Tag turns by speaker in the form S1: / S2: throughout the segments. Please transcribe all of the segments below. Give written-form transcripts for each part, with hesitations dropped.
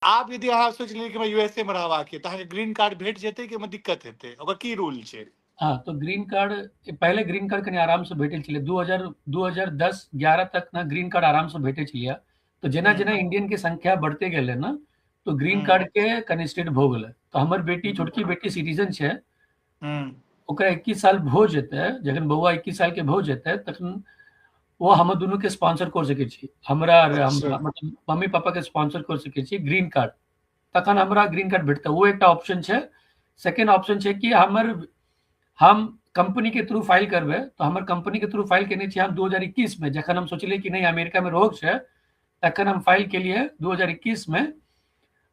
S1: आब यदि अहाँ सोचि लियै कि हमरा यूएसए मे रहबाक यऽ, तऽ अहाँके ग्रीन कार्ड भेट जेतै कि ओहिमे दिक्कत हेतै? ओकर की रूल छै?
S2: हँ, तऽ ग्रीन कार्ड, पहिले ग्रीन कार्ड कनि आरामसँ भेटै छलै। 2000, 2010, 11 तक ने ग्रीन कार्ड आरामसँ भेटै छलै। तऽ जेना जेना इंडियन के संख्या बढ़ते गेलै ने, तो ग्रीन कार्ड के कनि स्टेट भऽ गेलै। तऽ हमर बेटी, छोटकी बेटी सिटीजन छै। ओकरा 21 साल भऽ जेतै, जखन बौआ 21 साल के भऽ जेतै, तखन ओ हमर दुनू के स्पॉन्सर कर सकै छी, हमरा मतलब मम्मी पापा के स्पॉन्सर कर सकै छी ग्रीन कार्ड। तखन हमरा ग्रीन कार्ड भेटतै, ओ एकटा ऑप्शन छै। सेकेंड ऑप्शन छै कि हमर हम कंपनी के थ्रू फाइल करबै। तऽ हमर कंपनी के थ्रू फाइल केने छी हम 2021 मे। जखन हम सोचलियै कि नहि, अमेरिका मे रहक छै, तखन हम फाइल केलियै 2021 मे।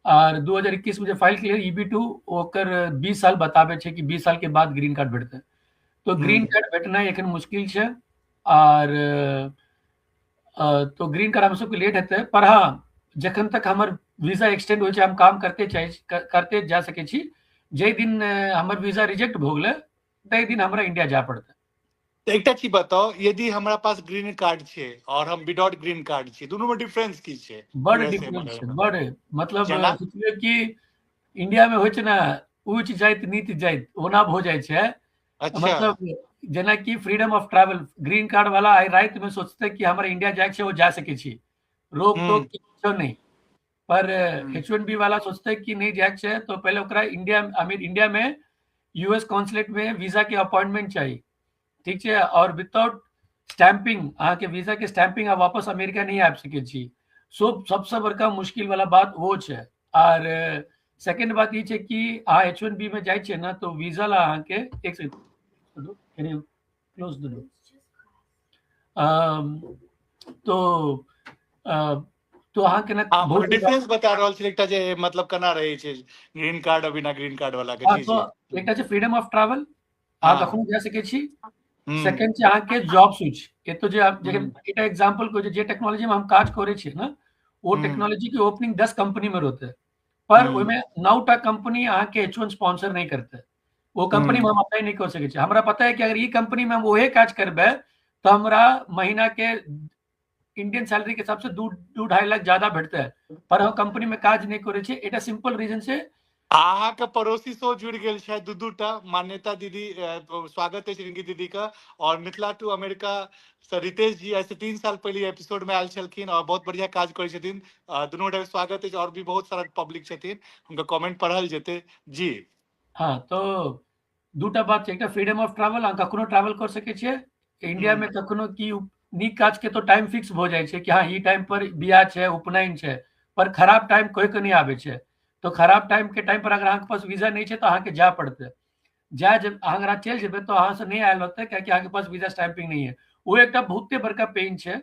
S2: आर 2021 मे जे फाइल केलियै EB2, ओकर 20 साल बताबै छै कि 20 साल के बाद ग्रीन कार्ड भेटतै। तो ग्रीन कार्ड भेटनाइ एखन मुश्किल छै। आर तो ग्रीन कार्ड हम सबके लेट हेतै, पर हाँ, जखन तक हमर वीजा एक्सटेंड होइ छै, हम काम करते चाहे करते जा सकै छी। जाहि दिन हमर वीजा रिजेक्ट भऽ गेलै, ताहि दिन हमरा इंडिया जाय पड़तै।
S1: तऽ एकटा चीज बताउ, यदि हमरा पास ग्रीन कार्ड छै और हम विदाउट ग्रीन कार्ड छी, दुनू में डिफरेंस की छै?
S2: बड़ डिफरेंस छै, बड़। मतलब सोचियौ कि इंडिया में होइ छै ने, ऊँच जाइत नीच जाइत, ओना भऽ जाइ छै। मतलब जेनाकि freedom of travel, green card वाला आइ राति में सोचते कि हमरा इंडिया जाय छै, ओ जा सकै छी, रोक टोक किछो नहि। पर H1B वाला सोचते कि नहि जाय छै, तो पहले ओकरा इंडिया, I mean India में यूएस कॉन्सुलेट में वीजा के अपॉइंटमेंट चाही, ठीक छै? और विदाउट स्टैंपिंग, अहाँके वीजा के स्टैंपिंग, आ वापस अमेरिका नहि आबि सकै छी। सो सबसँ बड़का मुश्किल वाला बात वो छै। आर सेकेंड बात ई छै कि अहाँ H1B में जाइ छियै ने, तो वीजा ला अहाँके, एक second, can you close the door? तो अहाँके ने
S1: बहुत डिफरेंस बता रहल छी एकटा जे मतलब केना रहै छै ग्रीन कार्ड और बिना ग्रीन कार्ड वाला के। जी
S2: जी, एकटा छै फ्रीडम ऑफ ट्रैवल, अहाँ कखनो जा सकै छी। सेकंड छै अहाँके जॉब स्विच। एतो जे एकटा एग्जांपल कहै छै, जे टेक्नोलॉजी में हम काज करै छियै ने, ओ टेक्नोलॉजी के ओपनिंग 10 कंपनी में रहतै, पर ओहिमे 9टा कंपनी अहाँके H1 sponsor नहि करतै। ओ कंपनी में हम अप्लाई नहि कर सकै छी। हमरा पता है कि अगर ई कंपनी में हम वही काज करबै, तऽ हमरा महीना के इंडियन सैलरी के हिसाब से दू दू 2.5 लाख ज्यादा भेटतै, पर हम कंपनी में काज नहि करै छी, एकटा सिंपल रीजन से।
S1: अहाँके पड़ोसी सेहो जुड़ि गेल छथि दू दूटा, मान्यता दीदी, स्वागत अछि रिंकी दीदी के। और मिथिला टू अमेरिका से रितेश जी आइ से 3 साल पहिले एपिसोड में आयल छलखिन और बहुत बढ़िया काज करै छथिन। दुनू गोटा के स्वागत अछि। और भी बहुत सारा पब्लिक छथिन, हुनकर कमेंट पढ़ल जेतै जी।
S2: हँ, तो दूटा बात छै। एकटा फ्रीडम ऑफ ट्रैवल, अहाँ कखनो ट्रैवल कर सकै छियै इंडिया में। कखनो की नीक काज के तो टाइम फिक्स भऽ जाइ छै कि हाँ, ई टाइम पर बियाह छै, उपनयन छै, पर खराब टाइम कोई के नहि आबै छै। तो खराब टाइम के टाइम पर अगर अहाँके पास वीजा नहि छै, तऽ अहाँके जाय पड़तै। जाय जब अहाँ अगर चलि जेबै, तऽ अहाँ से नहि आयल होतै, कियाकि अहाँके पास वीजा स्टैंपिंग नहीं है। ओ एकटा बहुते बड़का पेन छै।